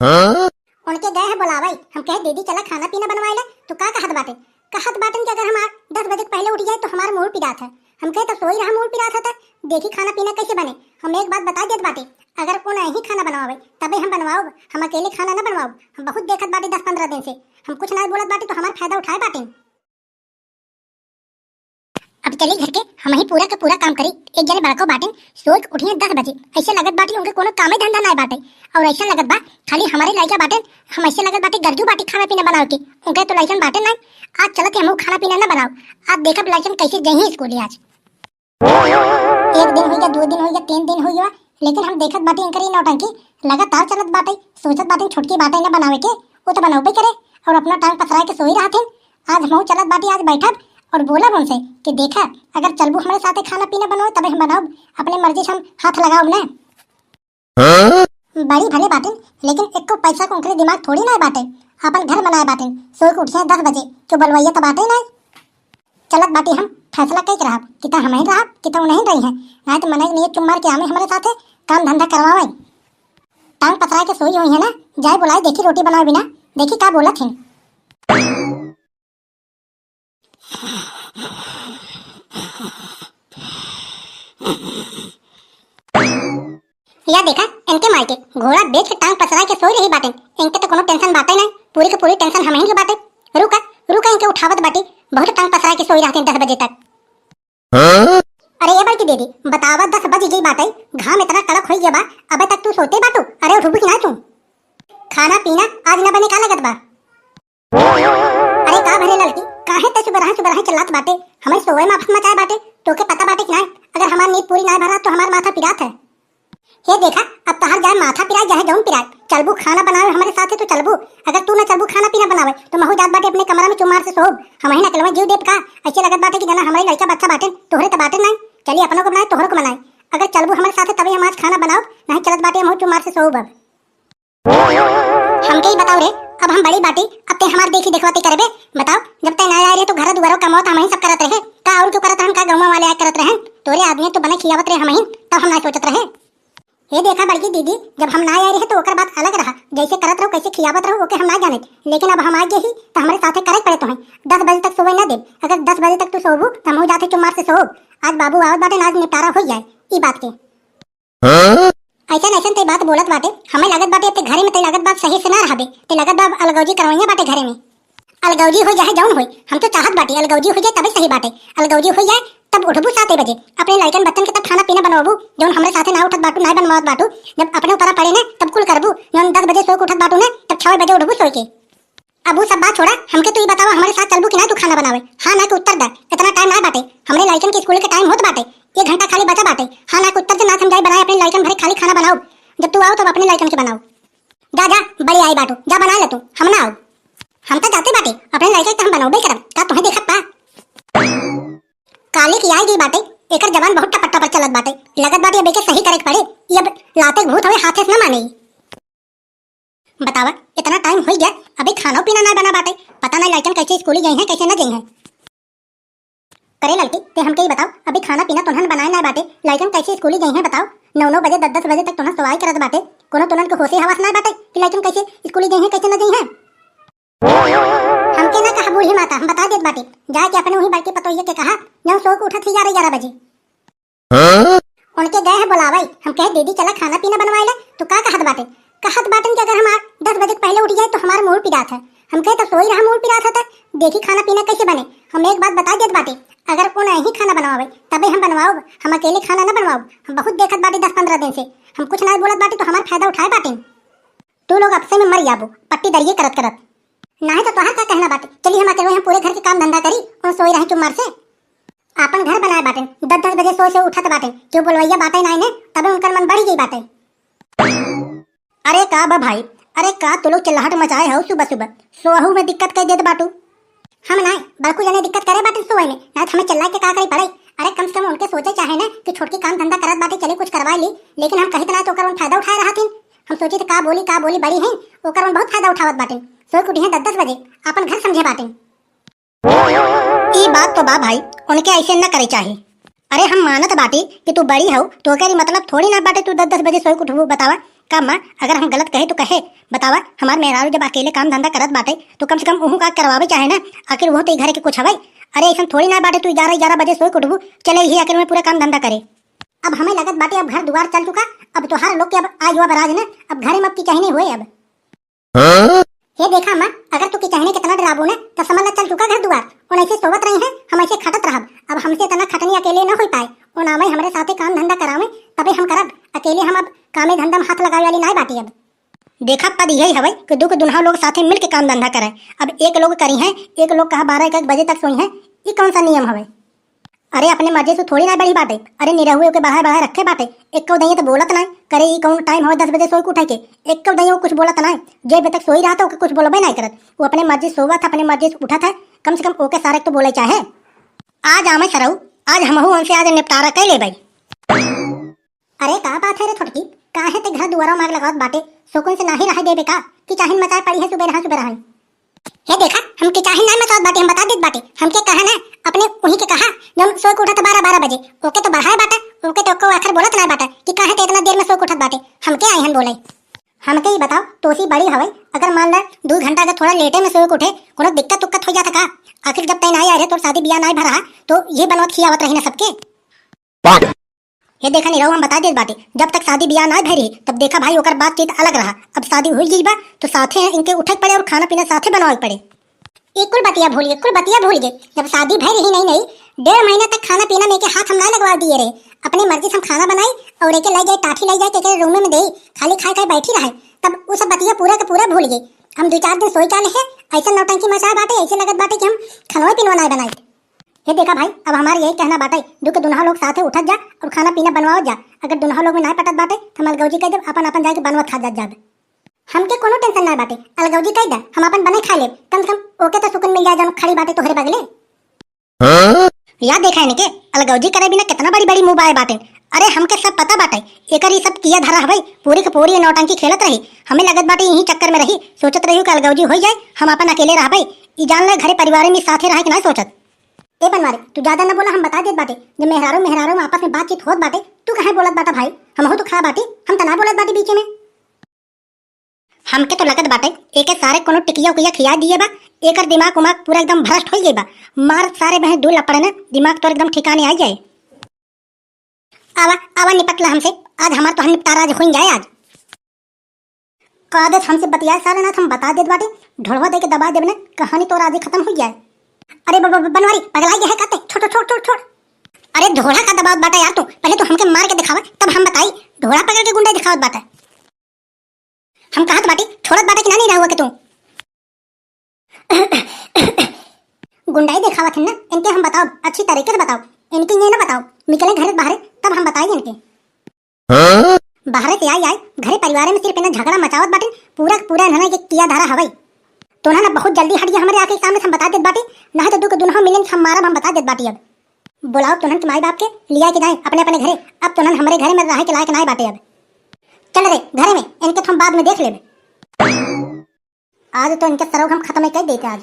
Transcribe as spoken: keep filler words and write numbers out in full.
हाँ? उनके गए हैं बुलावे, हम कहे, "दीदी, चला खाना पीना बनवाए ले।" तो का कहत बाटे? कहत बाटन कि अगर हम आठ, दस बजे के पहले उठ जाए तो हमार मूड़ पिरात है। हम कहे, "तो सोई रहा, मूड़ पिरात है तो देखी खाना पीना कैसे बने।" हम एक बात बता देत बाटे, अगर वो नहीं खाना बनवावे, तबे हम बनवाओ, हम अकेले खाना ना बनवाओ। हम बहुत देखत बाटे दस पन्द्रह दिन से, हम कुछ ना बोलत बाटे तो हमार फायदा उठाए बाटे। अब चली घर के, हम ही पूरा के पूरा काम करी। एक जने बड़को बाटिन, सोच उठिए दस बजे। ऐसे लगत बाटी उनके कोनो कामे धंधा नाय बाटे, और ऐसा लगत बा खाली हमारे लइका बाटे। हम ऐसे लगत बाटे गरजू बाटी खाना पीना बनावे के, उनके तो लइकन बाटे नाय। आज चलत है हम खाना पीना ना बनाओ, आज देखब लइकन कैसे जइही स्कूल आज। एक दिन हो गया, दो दिन हो गया, तीन दिन हो गया, लेकिन हम देखत बाटी इनकर ई नौटंकी लगातार चलत बाटे। सोचत बाटे छोटकी बाटे ना बनावे के, वो तो बनौबे करे और अपना टांग पसराए के सोई रहत हैं। आज हम चलत बाटी, आज बैठब और बोलब उनसे कि देखा, अगर चलबू हमारे साथे खाना पीना बनवाए तबे हम बनाओ, अपने मर्जी से हम हाथ लगाओ ना। बड़ी भले बाटिन, लेकिन एको पैसा को उनके दिमाग थोड़ी ना बाटे। अपन घर बनाए बाटिन, सोई के उठिया दस बजे, क्यों बोलवाइए तो बाटे ना। चलत बाटी हम फैसला कई के रहब, कि त हमहिन रहब, कि त उनहिन रही हैं। नाहीं त मनई के नियत चुम मार के आवे हमरे साथे, काम धंधा करवावे। टांग पसरा के सोई हुई है ना, जाए बुलाई, देखी रोटी बनावे बिना, देखी का बोलत हैं। या देखा, इनके माई के घोड़ा बेच के टांग पसरा के सोई रही बाटे। इनके तो कोनो टेंशन बाटे नहीं, पूरी के पूरी टेंशन हमहिन के बाटे। रुका, रुका, इनके उठावत बाटी, बहुत टांग पसरा के सोई रहते हैं दस बजे तक। हाँ? अरे ये बड़की दीदी, बतावा दस बज गई बाटे, घाम इतना कड़क होई गया बा, अबे तक तू सोते बाटू? अरे उठबू कि ना तू? खाना पीना आज ना बने का लगत बा? अरे का भरे लड़की, काहे ते सुबह सुबह चिल्लात बाटे? हमें सोए में आफत मचाए बाटे, तोके पता बाटे कि नाय? अगर हमार नींद पूरी नाय भरा तो हमार माथा पिरात है। हे देखा, अब तहार जाए माथा पिराए, चाहे जौन पिराए, चलबू खाना बनावे हमरे साथे तो चलबू। अगर तू ना चलबू खाना पीना बनावे, तो महू जात बाटे अपने कमरा में चुमार से सोब। हमहिन अकेलवा जीव देब का? ऐसे लगत बाटे कि जना हमरे लड़का बच्चा बाटे, तोहरे तो बाटे नाय। चली अपनों को बनाए, तोहरों को बनाए। अगर चलबू हमरे साथे तबे हम आज खाना बनाओ, नहीं चलत बाटे महू चुमार से सोब अब। हमके ही बताओ रे, अब हम बड़ी बाटी, अब ते हमार देखी देखवा ते करबे? बताओ, जब ते ना आए रहे तो घर दुआरो कमाओ तो हमही सब करत रहे का? और क्यों करत रहन का? गौवा वाले आए करत रहन, तोरे आदमी तो बने खियावत रहे हमही, तब हम ना सोचत रहे। हे देखा बड़की दीदी, जब हम ना आए रहे तो ओकर बात अलग रहा, जैसे करत रहो, कैसे खियावत रहो, ओके हम ना जाने, लेकिन अब हम आ गए ही तो हमरे साथे करे पड़े तो हैं। दस बजे तक सोवे ना दे, अगर दस बजे तक तू सोबू तो हम जाते चुमार से सोब। आज बाबू आवत बाटे ना, आज निपटारा हो जाए ई बात के। हाँ? ऐसन ऐसन ते बात बोलत बाटे, हमें लागत बाटे ते घरे में ते लागत बात सही से ना रहबे, ते लागत बा अलगौजी करवैया बाटे घरे में। अलगौजी हो चाहे जौन होई, हम तो चाहत बाटी अलगौजी हो जाए तबे सही बाटे। अलगौजी हो जाए तब उठबू साते बजे, अपने लड़कन बच्चन के तब खाना पीना बनवाबू, जौन हमरे साथे ना उठत बाटू, ना बनवावत बाटू। जब अपने ऊपरा पड़े ना तब कुल करबू, जौन दस बजे सो के उठत बाटू ना तब छह बजे उठबू सोए के। अब उ सब बात छोड़ा, हमके तू ई बतावा, हमरे साथ चलबू कि ना तू खाना बनावे? हाँ ना के उत्तर द, इतना टाइम ना बाटे, हमरे लड़कन के स्कूल के टाइम होत बाटे, एक घंटा खाली बचा बाटे। हाँ ना के उत्तर दे, ना हम जाई बनाए अपने लड़कन भरे खाली खाना बनाओ, जब तू आओ तब अपने लड़कन के बनाओ। जा जा, बड़ी आई बाटू, जा बना ले तू, हम ना आओ। हम तो जाते बाटे, अपने लड़कन के तो हम बनौबे करब, का तुम्हें देखत बा? काली की आई गई बाटे, एकर जबान बहुत टपर टपर चलत बाटे, लगत बाटे अब एके सही करे के पड़े, ये अब लाते के भूत हवे, हाथे से ना माने। बतावा, इतना टाइम हो गया, अभी खाना पीना ना बना बाटे, पता नहीं लड़कन कैसे स्कूली गई हैं, कैसे ना गई हैं। करे लड़की, ते हमके ही बताओ, अभी खाना पीना तोहन बनाए ना बाटे, लड़कन कैसे स्कूली गई हैं बताओ? नौ नौ बजे, दस दस बजे तक तोहन सवाई करत बाटे, कोनो तोहन के होशे हवास ना बाटे कि लड़कन कैसे स्कूली गई हैं, कैसे ना गई हैं। हमके ना कहा बूढ़ी माता, हम बता देत बाटे, जाके अपने वही बड़की पतोहिया के कहा, जौन सो के उठत ही ग्यारह ग्यारह बजे। हाँ? उनके गए हैं बुलावे, हम कहे, "दीदी, चला खाना पीना बनवाए ले।" तो का कहत बाटे? कहत बाटन कि अगर हम आठ दस बजे के पहले उठ जाए तो हमार मूड़ पिरात है। हम कहे, "तो सोई रहा, मूड़ पिरात है तो देखी खाना पीना कैसे बने।" हम एक बात बता देत बाटे, अगर वो नहीं खाना बनवावे तबे हम बनवाओ, हम अकेले खाना ना बनवाओ। हम बहुत देखत बाटे दस पन्द्रह दिन से, हम कुछ ना बोलत बाटे तो हमार फायदा उठाए बाटे। तू लोग आपसे में मर जाबो, पट्टी दरिये करत करत। नाहीं तो तोहार का कहना बाटे? चली हम अकेले हम पूरे घर के काम धंधा करी, उन सोई रही चुम्मार से। आपन घर बनाए बाटे, दस दस बजे सो से उठत बाटे, क्यों बोलवैया बाटे नाहीं ने, तबे उनकर मन बढ़ी गई बाटे। अरे का बा भाई, अरे का तू लोग चिल्लाहट मचाए हो सुबह सुबह, सोहू में दिक्कत कर देत बाटू। हम नाहीं, बड़कू जने दिक्कत करे बाटे सोए में, नाहीं तो हमें चिल्ला के का करी पड़े। अरे कम से कम उनके सोचे चाहे ना कि छोटकी काम धंधा करत बाटे, चली कुछ करवा ली, लेकिन हम कहित ना तो ओकर उन फायदा उठाए रहत हिन। हम सोची तो का बोली, का बोली बड़ी हैं, ओकर उन बहुत फायदा उठावत बाटे। सोए के उठी हैं दस दस बजे, आपन घर समझे बाटे। ई बात तो बा भाई, उनके ऐसे न करे चाही। अरे हम मानत बाटी कि तू बड़ी हऊ, तो ओकर ई मतलब थोड़ी ना बाटे तू दस दस बजे सोए के उठबू। बतावा, का माँ, अगर हम गलत कहे तो कहे, बतावा, हमार मेहरारू जब अकेले काम धंधा करत बाटे तो कम से कम उहू का करवावे चाहे ना, आखिर वो तो ई घर के कुछ हवै। अरे अइसन थोड़ी ना बाटे तू ग्यारह ग्यारह बजे सोए के उठबू, चले ही आखिर में पूरा काम धंधा करे। अब हमें लगत बाटे अब घर दुआर चल चुका, अब तोहार लोग के अब आय हुआ बराज ना, अब घरे में अब की कहने हुए अब। हाँ? हे देखा माँ, अगर तू किचहने के तना डराबू ना, त समझ ला चल चुका घर दुआर। उन ऐसे सोवत रही हैं, हम ऐसे खटत रहब। अब हमसे इतना खटनी अकेले न हो पाए। उन आवे हमरे साथे काम धंधा करावे, तबे हम करब। अकेले हम अब कामे धंधा में हाथ लगावे वाली नाय बाटी अब। देखा पद यही हवे कि दू के दुन्हा लोग साथे मिल के काम धंधा करे। अब एक लोग करी हैं, एक लोग कहा बारह एक बजे तक सोई हैं, ई कौन सा नियम हवे? अरे, अपने मर्जी से थोड़ी ना बढ़ी बाटे। अरे, निरहुए ओके बढ़ाए बढ़ाए रखे बाटे। एक्को दइया तो बोलत नाय। करे, ई कौन टाइम हो दस बजे सोई के उठे के? एक्को दइया वो कुछ बोलत नाय। जे बजे तक सोई रहा था, ओके कुछ बोलबे नाय करत। वो अपने मर्जी से सोवत है, अपने मर्जी से उठत है। कम से कम ओके सारे तो बोले चाहे। आज आमे सरऊ, आज हमहू उनसे आज निपटारा कर लेबै। अरे, का बात है रे छोटकी? काहे ते घर दुआरा में आग लगावत बाटे? सुकून से नाही रहे देबे का? कि चाहिन मचाए पड़ी है सुबह रहा, सुबह रहा। हे देखा, हम किचाहिन नाय मचावत बाटी, हम बता देत बाटी। हमके कहा ना, अपने उही के कहा, जौन सोए के उठत बारह, बारह बजे, ओके तो बढ़ाए बाटा, ओके तो एको आखर बोलत नाय बाटा कि काहे ते इतना देर में सोए के उठत बाटे। हमके आइहन बोले। हमके ई बताओ, तोसी बड़ी हवे, अगर मान ला दू घंटा के थोड़ा लेटे में सोए के उठे, कोनो दिक्कत उक्कत हो जाता का? आखिर जब तय नाय आए रहे, तोर शादी बियाह नाय भरा, तो ये बनवत खियावत रही ना सबके। ये देखा निरहू, हम बता देत बाटे, जब तक शादी बियाह ना भई रही, तब देखा भाई, ओकर बातचीत अलग रहा। अब शादी हुई गई बा, तो साथे इनके उठे के पड़े और खाना पीना साथे बनावे के पड़े। ये कुल बतिया भूल गए, कुल बतिया भूल गए। जब शादी भई रही नई नई, डेढ़ महीना तक खाना पीना में के हाथ हम ना लगवा दिए रहे। अपनी मर्जी से हम खाना बनाई और एके ले जाए, टाठी ले जाए, के रूम में दे, खाली खाए खाए बैठी रहे। तब वो सब बतिया पूरा के पूरा भूल गए। हम दो चार दिन सोई चाले है, ऐसा नौटंकी मचाए बाटे, ऐसे लगत बाटे कि हम खनवा पीनवा ना बनाई। हे देखा भाई, अब हमार यही कहना बाटे, दू के दुनहा लोग साथे उठत जा और खाना पीना बनवाओ जा। अगर दुनहा लोग में नाय पटत बाटे, तो हम अलगौजी कह देब, अपन अपन जाके बनवत खा जात जाबे। हमके कोनो टेंशन ना बाटे, अलगौजी कह दे, हम अपन बने खा लेब। कम से कम ओके तो सुकून मिल जाए, जौन खड़ी बाटे तोहरे बगले। हाँ? याद देखा इनके, अलगौजी करे बिना कितना बड़ी बड़ी मुंह बाए बाटे। अरे हमके सब पता बाटे, एकर ई सब किया धरा हवे, पूरी के पूरी ये नौटंकी खेलत रही। हमें लगत बाटे यही चक्कर में रही, सोचत रही कि अलगौजी हो जाए, हम अपन अकेले रहबे। ई जान ले घरे परिवार में साथे रहे के ना सोचत। ए बनवारी, तू ज्यादा ना बोला, हम बता देत बाटे। जब मेहरारू मेहरारू में आपस में बातचीत होत बाटे, तू काहे बोलत बाटा भाई? हमहू तो खड़ा बाटी, हम त ना बोलत बाटी बीच में। हमके तो लगत बाटे, एके सारे कोनो टिकिया उकिया खिया दिए बा, एकर दिमाग उमाग पूरा एकदम भ्रष्ट हो गई बा। मार सारे बहे दू लपड़े ना, दिमाग तो एकदम ठिकाने आ जाए। आवा, आवा निपट ला हमसे, आज हमार तो हम निपटारा आज हुई जाए आज। का आदत हमसे बतियाए सारे ना, हम बता देत बाटे, ढोलवा दे के दबा देब ना, कहानी तोर आज ही खत्म हो जाए। अरे ब-, ब-, बनवारी, पगलाई गया है काते? छोड़, छोड़, छोड़, छोड़। अरे ढोला का दबावत बाटा यार तू, पहले तू हमके मार के दिखावा, तब हम बताई। ढोला पकड़ के गुंडे दिखावत बाटा। हम कहत बाटी, छोड़त बाटे कि ना नहीं रहुआ के तू? गुंडाई देखावत है ना, इनके हम बताओ, अच्छी तरीके से बताओ, इनके ये ना बताओ, निकले घर से बाहर, तब हम बताई इनके। हाँ? बाहर से आई आई, घरे परिवार में सिर्फ इन्हें झगड़ा मचावत बाटे, पूरा पूरा इन्हें ये किया धारा हवाई। तो ना, ना बहुत जल्दी हट गया हमारे आके सामने से हम बता देत बाटी, ना है तो दू के दुनहो मिलें हम मारब, हम बता देत बाटी अब। बुलाओ तुनन के माई बाप के, लिया के जाए अपने अपने घरे। अब तुनन हमरे घरे में रहे के लायक नाय बाटे अब। चल रे घरे में, इनके तो हम बाद में देख लेबे। आज तो इनके सरौ हम खत्म ही कर देते आज।